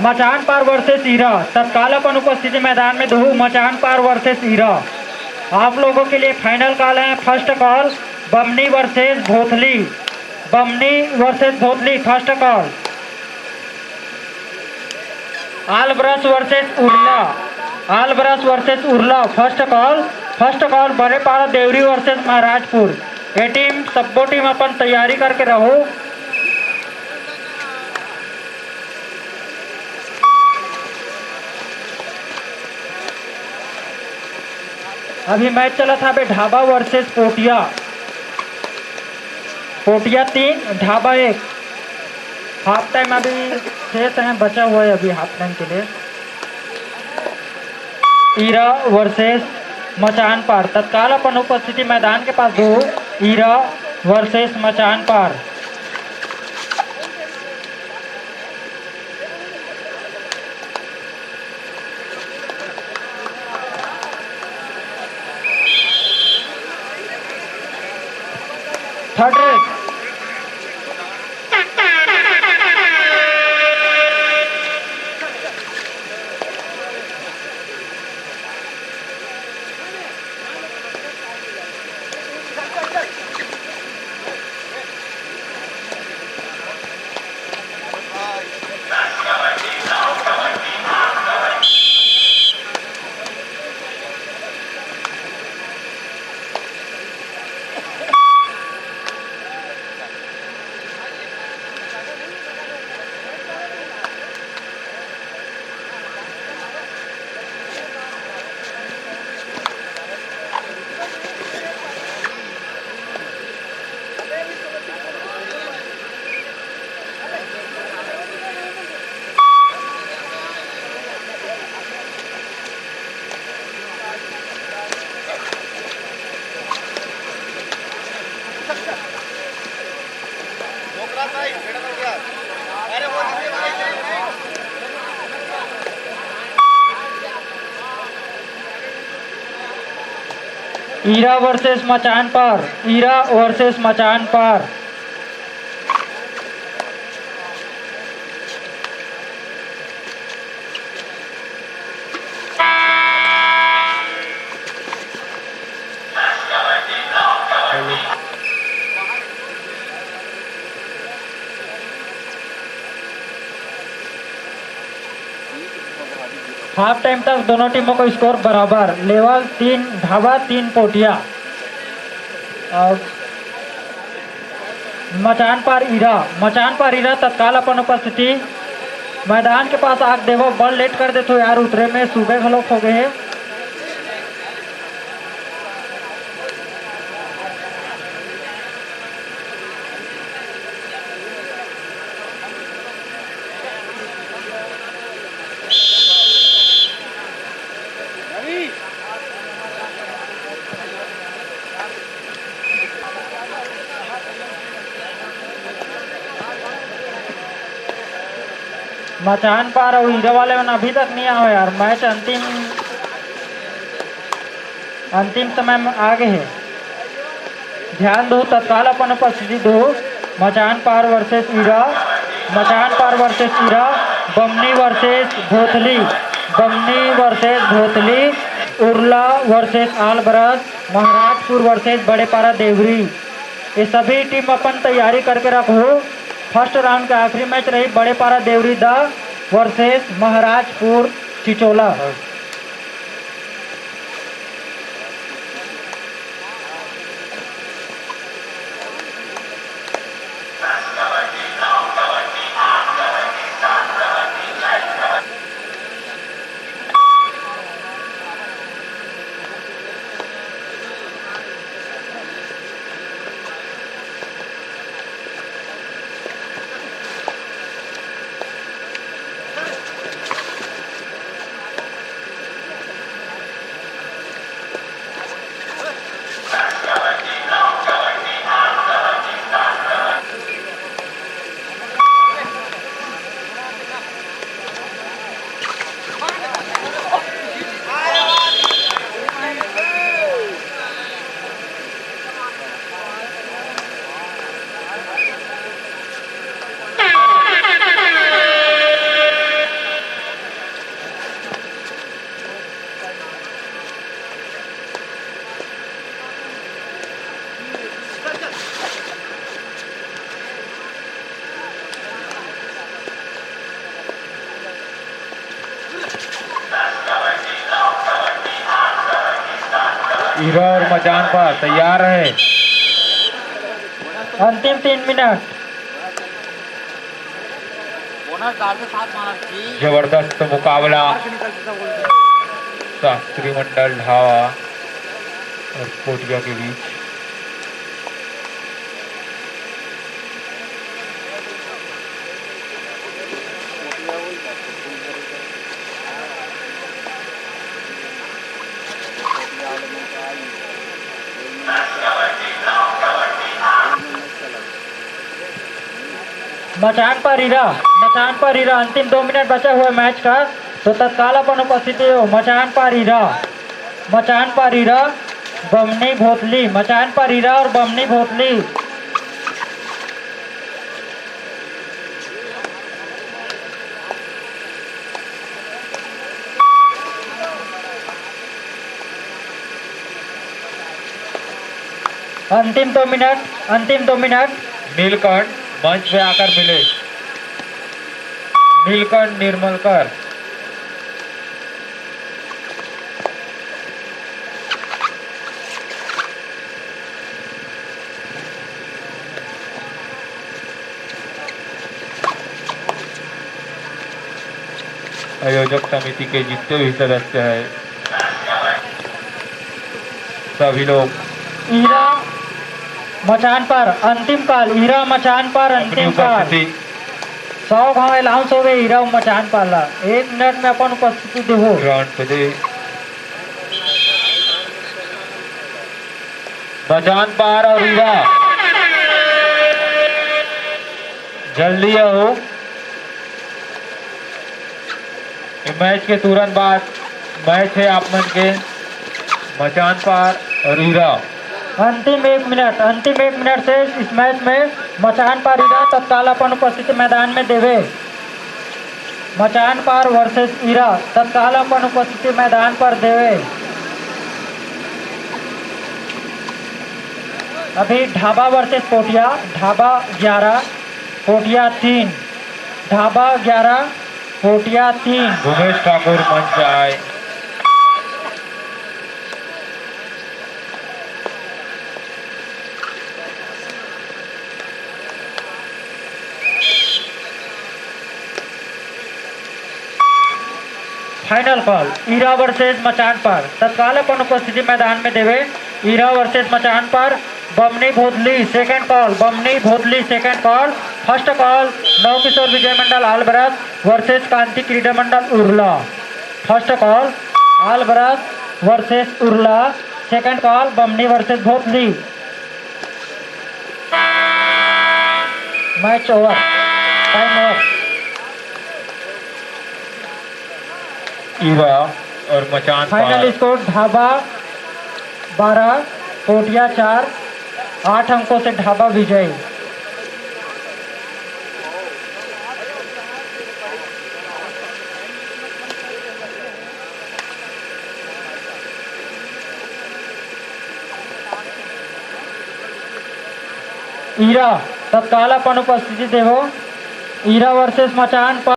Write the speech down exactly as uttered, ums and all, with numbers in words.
मचान पार वर्सेस ईरा, तत्काल अपन उपस्थिति मैदान में दो। मचान पार वर्सेस ईरा। आप लोगों के लिए फाइनल कॉल है। First call Bamni versus Bhothli, Bamni versus Bhothli, first call. Albras versus Urla, Albras versus Urla, first call. First call Badepara Deori versus Maharajpur. ये टीम, सब्बो टीम अपन तैयारी करके रहो। अभी मैच चलत हावे ढाबा वर्सेस पोटिया, पोटिया तीन ढाबा एक। हाफ टाइम अभी शेष है, बचा हुआ है अभी हाफ टाइम के लिए। ईरा वर्सेस मचान पार, तत्काल अपन उपस्थिति मैदान के पास दो। ईरा वर्सेस मचान पार। Third race. Ira versus Machan पार, ईरा वर्सेस मचान पार। हाफ टाइम तक दोनों टीमों को स्कोर बराबर, लेवल तीन ढाबा, तीन पोटिया। और मचान पार ईरा, मचान पार ईरा तत्काल अपन उपस्थिति मैदान के पास आके देवो, बड़ लेट कर देथो यार, उतरे में सुबह घलोक हो गए हे। मचान पार अउ ईरा वाले मन अभी तक नहीं आए यार, मैच अंतिम, अंतिम समय में आ गए हैं। ध्यान दो, तत्काल अपन उपस्थिति दो। मचान Par versus Ira, Machan Par versus Ira, Bamni versus Bhothli, Bamni versus Bhothli, Urla versus Albras, Maharajpur versus Badepara Deori. ये सभी टीम अपन तैयारी करके रखो। फर्स्ट राउंड का आखिरी मैच रही बड़ेपारा देवरी दा वर्सेस महाराजपुर चिचोला। हीरा और मचान पर तैयार रहे। अंतिम तीन मिनट। जबरदस्त मुकाबला शास्त्री मंडल ढाबा और कोटिया के बीच। मचान पर हीरा, मचान पर हीरा, अंतिम दो मिनट बचा हुआ है मैच का, तो तत्काल अपन उपस्थिति हो। मचान पर हीरा, मचान पर हीरा, बमनी भोतली, मचान पर हीरा और बमनी भोतली। अंतिम दो मिनट, अंतिम दो मिनट। नीलकंठ मंच पे आकर मिले। नीलकंठ निर्मलकर। आयोजक समिति के जितने भी सदस्य हैं, सभी लोग। हीरा मचान पर अंतिम कॉल, हीरा मचान पर अपनी अंतिम कॉल। उपस्थिति। सौ घाव अनाउंस हो गए हीरा मचान पर ला। एक मिनट में अपन उपस्थिति देवो। ग्राउंड पे दे। मचान पर और हीरा। जल्दी आओ। ये मैच के तुरंत बाद मैच है आप मन के मचान पार और हीरा। अंतिम एक मिनट, अंतिम एक मिनट से इस मैच में मचान पार हीरा तत्काल अपन उपस्थिति मैदान में देवे। मचान पार वर्सेस हीरा तत्काल अपन उपस्थिति मैदान पर देवे। अभी ढाबा वर्सेस कोटिया, ढाबा ग्यारह, कोटिया तीन। ढाबा ग्यारह, कोटिया तीन। भूपेश ठाकुर मंच पे आए। फाइनल कॉल, हीरा वर्सेस मचान पार। तत्काल अपन उपस्थिति मैदान में देवे। हीरा versus Machan Par, Bamni Bhotli second call, Bamni Bhotli second call. First call, Navkishor Vijay Mandal Albras versus Kanti Krida Mandal Urla. First call, Albras versus Urla. Second call, Bamni versus Bhotli. Match over, time over. Hira और मचान फाइनल पार। स्कोर ढाबा बारह, कोटिया चार, आठ अंकों से ढाबा विजयी। हीरा, तत्काल अपन उपस्थिति देवो। हीरा वर्सेस मचान पर